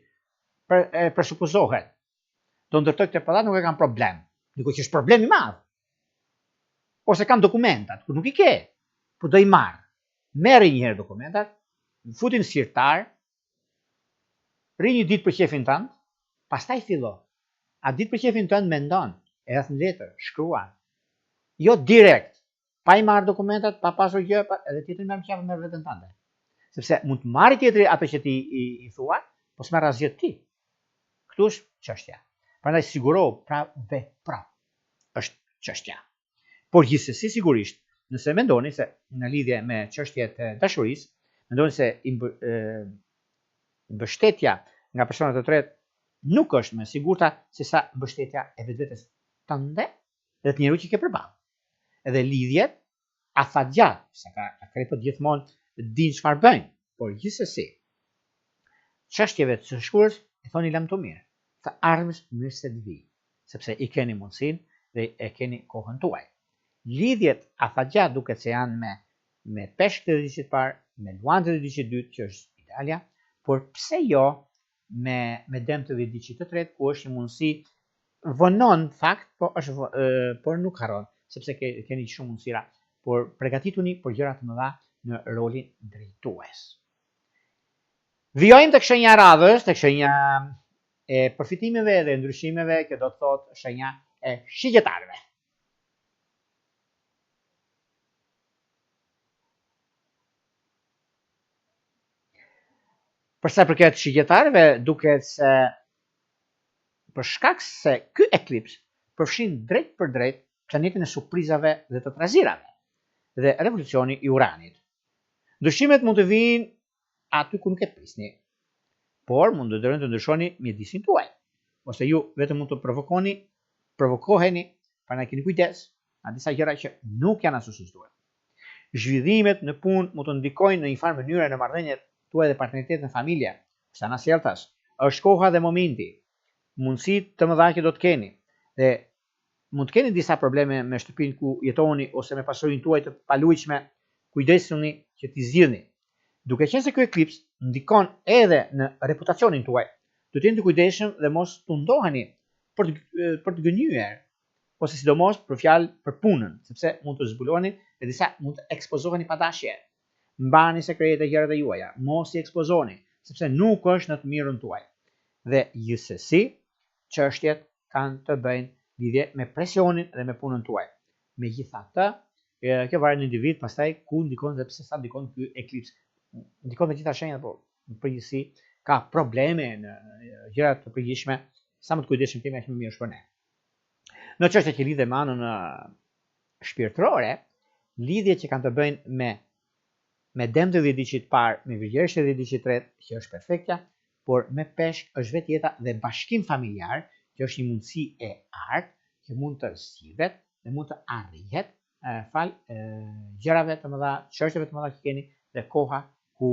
S1: për, e, presupozohet. Do ndërtoj këtë pallat nuk e kam problem. Ndërkohë që është problem i madh. Ose kam dokumentat, kur nuk i ke, po do i marr. Merri një herë dokumentat, futi në sirtar, rri një ditë për qefin tënd, pastaj fillo. Atë ditë për qefin tënd mendon, e hedh në letër, shkruan. Jo direkt, pa i marrë dokumentat, pa pasur gjë, pa, edhe tjetri merr në qafë merr veten tënde. Sepse mund të marrë tjetri ato që ti i, i thua, po s'merr asgjë ti. Këtu është çështja. Prandaj sigurohu, pra vepro. Është çështja. Por gjithsesi sigurisht, nëse mendoni se në lidhje me çështjet e dashurisë, mendoni se i mbështetja nga persona të tretë nuk është më e sigurta se sa mbështetja e vetvetes tënde dhe të njeriut që ke përballë. Edhe lidhjet afatgjatë, se ka akrepët gjithmonë dinë çfarë bëjnë, por gjithsesi çështjeve të së shkuarës i thoni lamtumirë, të ardhmes mirë se të vijë, sepse i keni mundësinë dhe e keni kohën tuaj. Lidhjet afatgjatë duket se janë me me peshk të dhjetëditëshit të parë, me luan të dhjetëditëshit të dytë, që është idealja, por pse jo me me dem të dhjetëditëshit të tretë, ku është një mundësi. Vonon fakt, po është por nuk harron, sepse ke, keni shumë mundësira, por pregatituni për gjëra të mëdha në rolin drejtues. Vijojmë tek shenja e radhës, tek shenja e përfitimeve dhe ndryshimeve, që do të thotë shenja e shigjetarëve. Për sa i përket shigjetarëve, duket se për shkak se ky eklips përfshin drejtpërdrejt planetin e surprizave dhe të trazirave dhe revolucioni i Uranit. Ndryshimet mund të vijnë aty ku nuk e prisni, por mund të doni të ndryshoni mjedisin tuaj, ose ju vetëm mund të provokoni, provokoheni, prandaj keni kujdes nga disa gjëra që nuk janë ashtu siç duhet. Zhvillimet në punë mund të ndikojnë në një farë mënyre në marrëdhëniet tuaja dhe partneritetin në familje, ose anasjelltas. Është koha dhe momenti, mundësi të mëdha që do të keni dhe mund të keni disa probleme me shtëpinë ku jetoni ose me pasurinë tuaj të paluajtshme, kujdesuni që t'i zgjidhni. Duke qenë se ky eklips ndikon edhe në reputacionin tuaj, duhet të jeni të kujdesshëm dhe mos tundoheni për të për të gënjyer ose sidomos për fjalë për punën, sepse mund të zbuloheni dhe disa mund të ekspozoheni pa dashje. Mbani sekrete gjërat e juaja, mos i ekspozoni, sepse nuk është në të mirën tuaj. Dhe gjithsesi, çështjet kanë të bëjnë lidhje me presionin dhe me punën tuaj. Megjithatë, kjo varet në individ, pastaj ku ndikon dhe pse sa ndikon ky eklips. Ndikon në gjitha shenjat, po në përgjithësi ka probleme në gjëra të përgjithshme, sa më të kujdesshëm të jemi aq më mirë është për ne. Në çështje që lidhen me anën shpirtërore, lidhje që kanë të bëjnë me me dem të dhjetëditëshit të parë, me virgjëreshë të dhjetëditëshit të tretë, që është perfektja, por me peshk është vetë jeta dhe bashkim familjar, që është një mundësi e artë, që mund të zgjidhet dhe mund të arrihet falë gjërave të mëdha, çështjeve të mëdha që keni dhe koha ku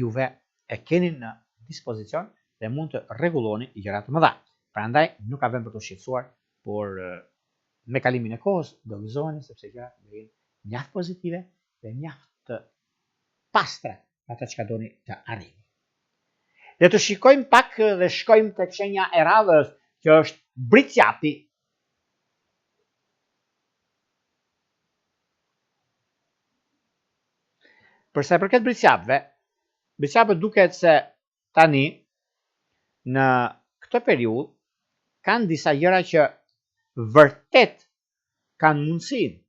S1: juve e keni në dispozicion dhe mund të rregulloni gjëra të mëdha. Prandaj nuk ka vend për t'u shqetësuar, por me kalimin e kohës do gëzoheni sepse gjërat do jenë mjaft pozitive dhe mjaft të pastra në atë çka doni të arrini. Le të shikojmë pak dhe shkojmë tek shenja e radhës, që është Bricjapi. Për sa i përket Bricjapëve, Bricjapët duket se tani në këtë periudhë kanë disa gjëra që vërtet kanë mundësinë,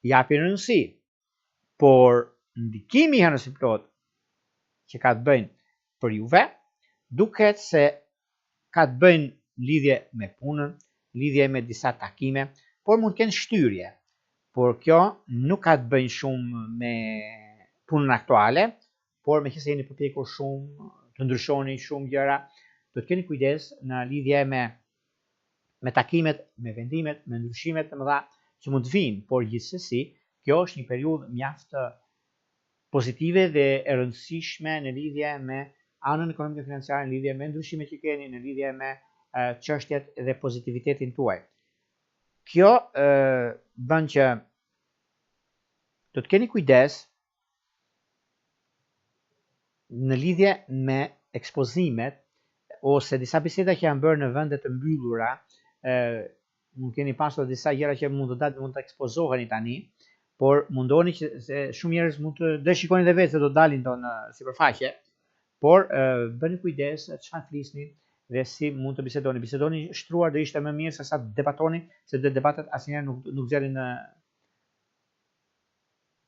S1: japin rëndësi, por ndikimi i hënës së plotë që ka të bëjnë për juve, duket se ka të bëjnë lidhje me punën, lidhje me disa takime, por mund të kenë shtyrje. Por kjo nuk ka të bëjnë shumë me punën aktuale, por meqenëse jeni përpjekur shumë të ndryshoni shumë gjëra, do të keni kujdes në lidhje me me takimet, me vendimet, me ndryshimet të mëdha që mund të vijnë, por gjithsesi kjo është një periudhë mjaft pozitive dhe e rëndësishme në lidhje me anën ekonomike financiare, në lidhje me ndryshimet që keni, në lidhje me çështjet dhe pozitivitetin tuaj. Kjo bën që do të keni kujdes në lidhje me ekspozimet ose disa biseda që janë bërë në vende të mbyllura, mund keni pasur disa gjëra që mund të dalë, mund të ekspozoheni tani, por mundoni që se shumë njerëz mund të dhe shikoni dhe vetë se do dalin do në sipërfaqe, por bëni kujdes çfarë flisni dhe si mund të bisedoni. Bisedoni shtruar do ishte më mirë se sa të debatoni, se dhe debatet asnjëherë nuk nuk nxjerrin në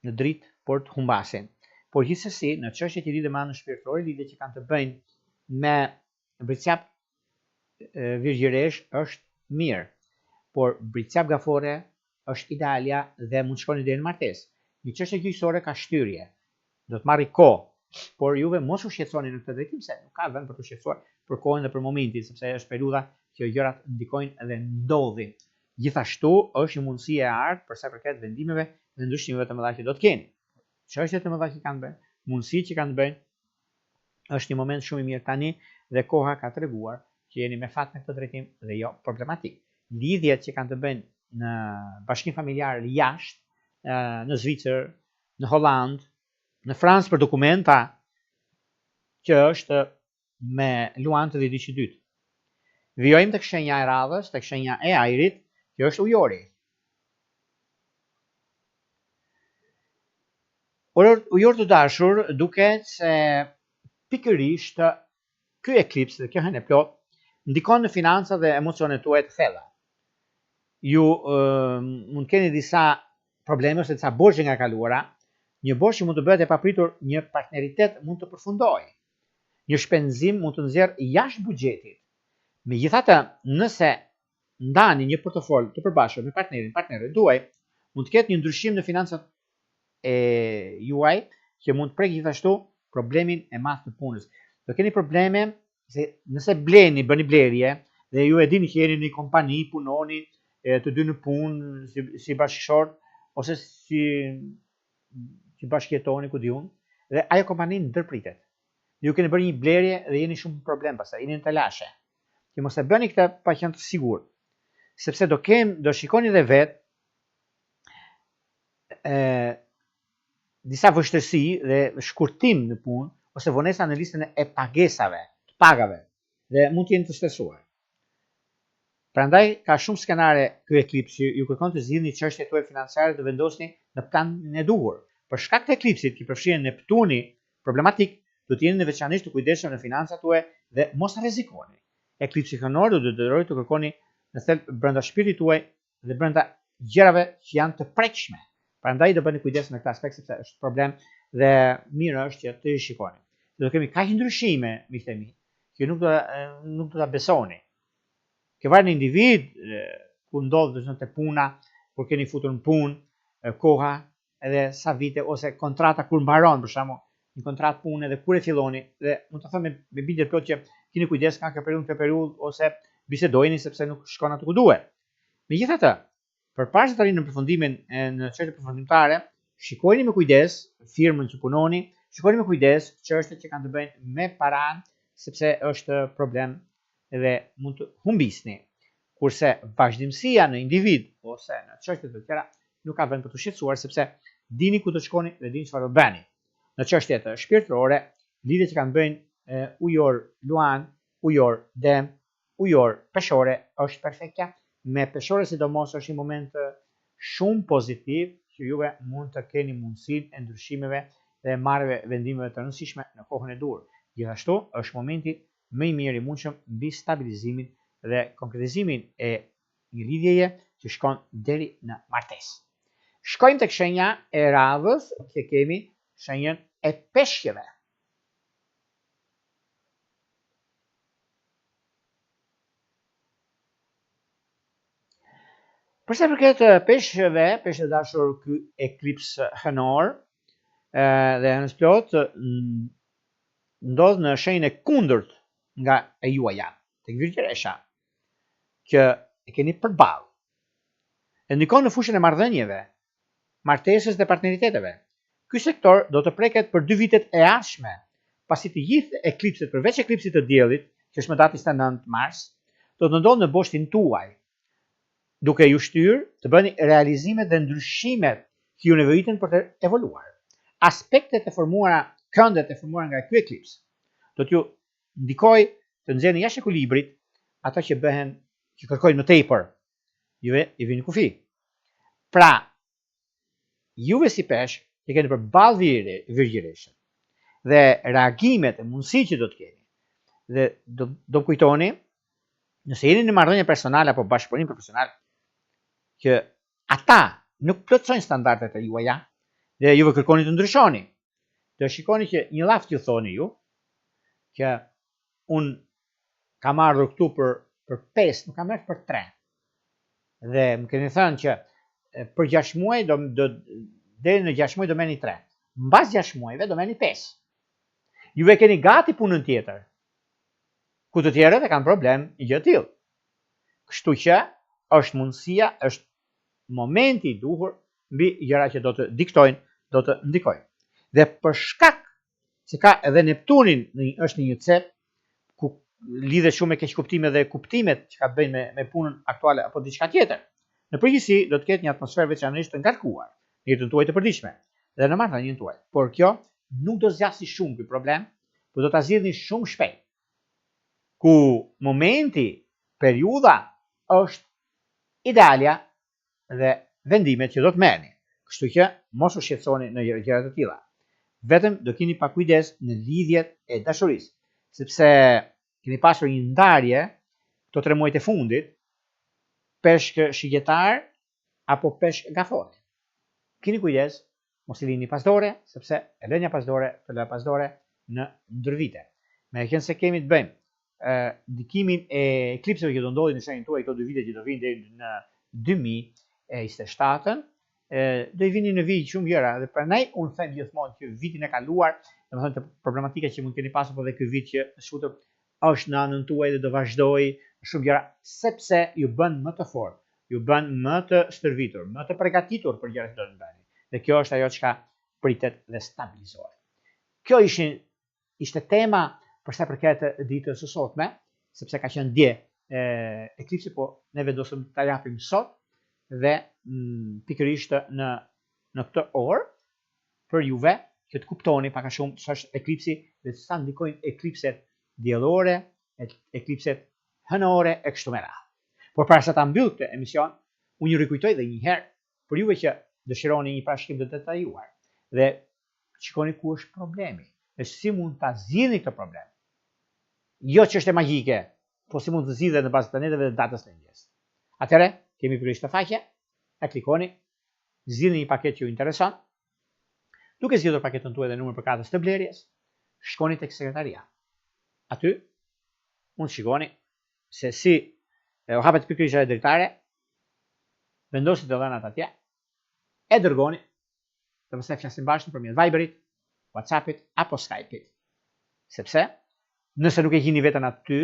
S1: në dritë, por të humbasin. Por gjithsesi, në çështje që lidhen me anën shpirtërore, lidhje që kanë të bëjnë me Bricjap Virgjëreshë është mirë, por Bricjap Gaforre është idealja dhe mund të shkoni deri në martesë. Një çështje gjyqësore ka shtyrje. Do të marrë kohë, por juve mos u shqetësoni në këtë drejtim se nuk ka vend për t'u shqetësuar për kohën dhe për momentin, sepse është periudha që gjërat ndikojnë dhe ndodhin. Gjithashtu është një mundësi e artë për sa i përket vendimeve dhe ndryshimeve të mëdha që do të keni. Çështje të mëdha që kanë të bëjnë, mundësi që kanë të bëjnë është një moment shumë i mirë tani dhe koha ka treguar që jeni me fat në këtë drejtim dhe jo problematik. Lidhjet që kanë të bëjnë në bashkim familjar jashtë, në Zvicër, në Hollandë, në Francë për dokumenta që është me Luan të dhjetëditëshit të dytë. Vijojmë tek shenja e radhës, tek shenja e ajrit, që është ujori. Ujor të dashur, duket se pikërisht ky eklips dhe kjo hënë e plotë ndikon në financa dhe emocionet tuaja të thella. Ju mund të keni disa probleme ose disa borxhe nga e kaluara, një borxh që mund të bëhet e papritur, një partneritet mund të përfundojë. Një shpenzim mund të nxjerrë jashtë buxhetit. Megjithatë, nëse ndani një portofol të përbashkët me partnerin, partneren tuaj, mund të ketë një ndryshim në financat e juaj që mund të prekë gjithashtu problemin e madh të punës. Do keni probleme se nëse bleni, bëni blerje dhe ju e dini që jeni në një kompani, punoni e, të dy në punë si, si bashkëshort ose si si bashkëjetoni ku di unë dhe ajo kompani ndërpritet. Ju keni bërë një blerje dhe jeni shumë problem pastaj, jeni në telashe. Që mos e bëni këtë pa qenë të sigurt. Sepse do kem, do shikoni dhe vetë e, disa vështirësi dhe shkurtim në punë ose vonesa në listën e pagesave, të pagave dhe mund të jeni të stresuar. Prandaj ka shumë skenare ky eklips që ju kërkon të zgjidhni çështjet tuaja financiare të vendosni në planin e duhur. Për shkak të eklipsit që përfshihen Neptuni problematik, do të jeni në veçanërisht të kujdesshëm në financat tuaja dhe mos rrezikoni. Eklipsi hënor do t'ju detyrojë të kërkoni në thelb brenda shpirtit tuaj dhe brenda gjërave që janë të prekshme. Prandaj do bëni kujdes në këtë aspekt sepse është problem dhe mirë është që të rishikoni. Do kemi kaq ndryshime, miqtë e mi, që nuk do nuk do ta besoni. Kjo varet në individ, ku ndodh do të thotë puna, kur keni futur në punë, koha, edhe sa vite ose kontrata kur mbaron për shembull, një kontratë pune dhe kur e filloni dhe mund të them me, me bindje të plotë që keni kujdes nga kjo periudhë kjo periudhë ose bisedojeni sepse nuk shkon aty ku duhet. Megjithatë, përpara se të arrini në përfundimin e në çështje përfundimtare, shikojeni me kujdes firmën që punoni, shikojeni me kujdes çështjet që kanë të bëjnë me paranë, sepse është problem dhe mund të humbisni. Kurse vazhdimësia në individ ose në çështje të tjera nuk ka vend për t'u shqetësuar sepse dini ku do të shkoni dhe dini çfarë do bëni. Në çështjet shpirtërore, lidhjet që kanë të bëjnë ujor luan, ujor dem, ujor peshore është perfektja. Me peshore sidomos është një moment shumë pozitiv që juve mund të keni mundësinë e ndryshimeve dhe marrjeve vendimeve të rëndësishme në kohën e duhur. Gjithashtu është momenti më i mirë i mundshëm mbi stabilizimin dhe konkretizimin e një lidhjeje që shkon deri në martesë. Shkojmë tek shenja e radhës që kemi shenjën e peshqeve. Përsa i përket peshqve, peshq të dashur ky eklips hënor dhe hënës plotë ndodh në shenjën e kundërt nga e juaja, tek Virgjëresha, që e keni përballë. E ndikon në fushën e marrëdhënieve, martesës dhe partneriteteve. Ky sektor do të preket për dy vitet e ardhshme, pasi të gjithë eklipset përveç eklipsit të diellit, që është më datë 29 mars, do të ndodhë në boshtin tuaj, duke ju shtyrë të bëni realizimet dhe ndryshimet që ju nevojiten për të evoluar. Aspektet e formuara, këndet e formuara nga ky eklips, do t'ju ndikojë të nxjerrni jashtë ekuilibrit ata që bëhen që kërkojnë më tepër. Juve i vini kufi. Pra, juve si peshq që keni përballë virgjëreshën dhe reagimet e mundësi që do të keni dhe do do kujtoni nëse jeni në marrëdhënie personale apo bashkëpunim profesional që ata nuk plotësojnë standardet e juaja dhe juve kërkoni të ndryshoni. Do shikoni që një llaf t'ju thoni ju që unë kam ardhur këtu për për 5, nuk kam ardhur për 3. Dhe më keni thënë që për 6 muaj do do deri në 6 muaj do merrni 3. Mbas 6 muajve do merrni 5. Juve keni gati punën tjetër. Ku të tjerët e kanë problem një gjë të tillë. Kështu që është mundësia, është momenti i duhur mbi gjëra që do të diktojnë, do të ndikojnë. Dhe për shkak se ka edhe Neptunin në është në një cep ku lidhet shumë me keqkuptime dhe kuptimet që ka të bëjnë me me punën aktuale apo diçka tjetër. Në përgjithësi do të ketë një atmosferë veçanërisht të ngarkuar në jetën tuaj të përditshme dhe në marrëdhënien tuaj. Por kjo nuk do zgjasë shumë ky problem, por do ta zgjidhni shumë shpejt. Ku momenti Periudha është idealja dhe vendimet që do të merrni. Kështu që mos u shqetësoni në gjëra të tilla. Vetëm do kini pak kujdes në lidhjet e dashurisë, sepse keni pasur një ndarje këto tre muajt e fundit, peshk shigjetar apo peshk gaforre. Kini kujdes, mos i lini pas dore, sepse e lënia pas dore, të lë pas dore në ndër vite. Meqenëse kemi të bëjmë ndikimin e eklipseve që do ndodhin në shenjën tuaj këto dy vite që do vinë deri në 2027-ën, do i vini në vijë shumë gjëra dhe prandaj unë them gjithmonë që vitin e kaluar, domethënë të problematika që mund të keni pasur po dhe ky vit që shkutëm është në anën tuaj dhe do vazhdojë shumë gjëra sepse ju bën më të fortë, ju bën më të stërvitur, më të përgatitur për gjërat që do të bëni. Dhe kjo është ajo çka pritet dhe stabilizohet. Kjo ishin ishte tema për sa i përket ditës së sotme, sepse ka qenë dje e, eklipsi, po ne vendosëm ta japim sot dhe m, mm, pikërisht në në këtë orë për juve që të kuptoni pak a shumë ç'është eklipsi dhe sa ndikojnë eklipset diellore, eklipset hënore e kështu me radhë. Por para se ta mbyll këtë emision, unë ju rikujtoj edhe një herë për juve që dëshironi një parashikim të detajuar dhe Shikoni ku është problemi dhe si mund ta zgjidhni këtë problem. Jo çështje magjike, po si mund të zgjidhet në bazë të planeteve dhe datës lindjes. Atëherë, kemi pikërisht këtë faqe, e klikoni, zgjidhni një paketë që ju intereson, duke zgjedhur paketën tuaj dhe numrin përkatës të blerjes, shkoni tek sekretaria. Aty mund të shikoni se si e hapet pikërisht ajo dritare, vendosni të dhënat atje, e dërgoni dhe pastaj flasim bashkë nëpërmjet Viberit, WhatsAppit apo Skype-it. Sepse nëse nuk e gjeni veten aty,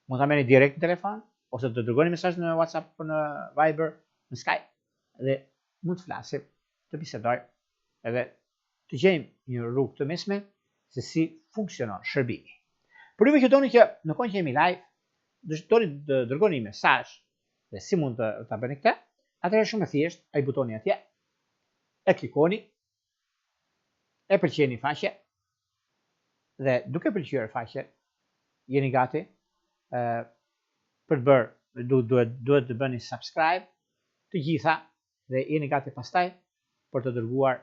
S1: mund ta merrni direkt në telefon ose të dërgoni mesazh në WhatsApp apo në Viber, në Skype dhe mund të flasim, të bisedojmë edhe të gjejmë një rrugë të mesme se si funksionon shërbimi. Për juve që doni që në kohën që jemi live, doni të dërgoni një mesazh dhe si mund të ta bëni këtë, atëherë shumë e thjeshtë, ai butoni atje, e klikoni, e pëlqeni faqe dhe duke pëlqyer faqe jeni gati e, për të bërë du, duhet duhet të bëni subscribe të gjitha dhe jeni gati pastaj për të dërguar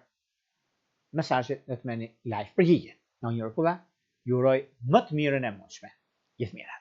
S1: mesazhin dhe të merrni live përgjigje. Nga unë Jero Kulla, ju uroj më të mirën e mundshme. Gjithë mirat.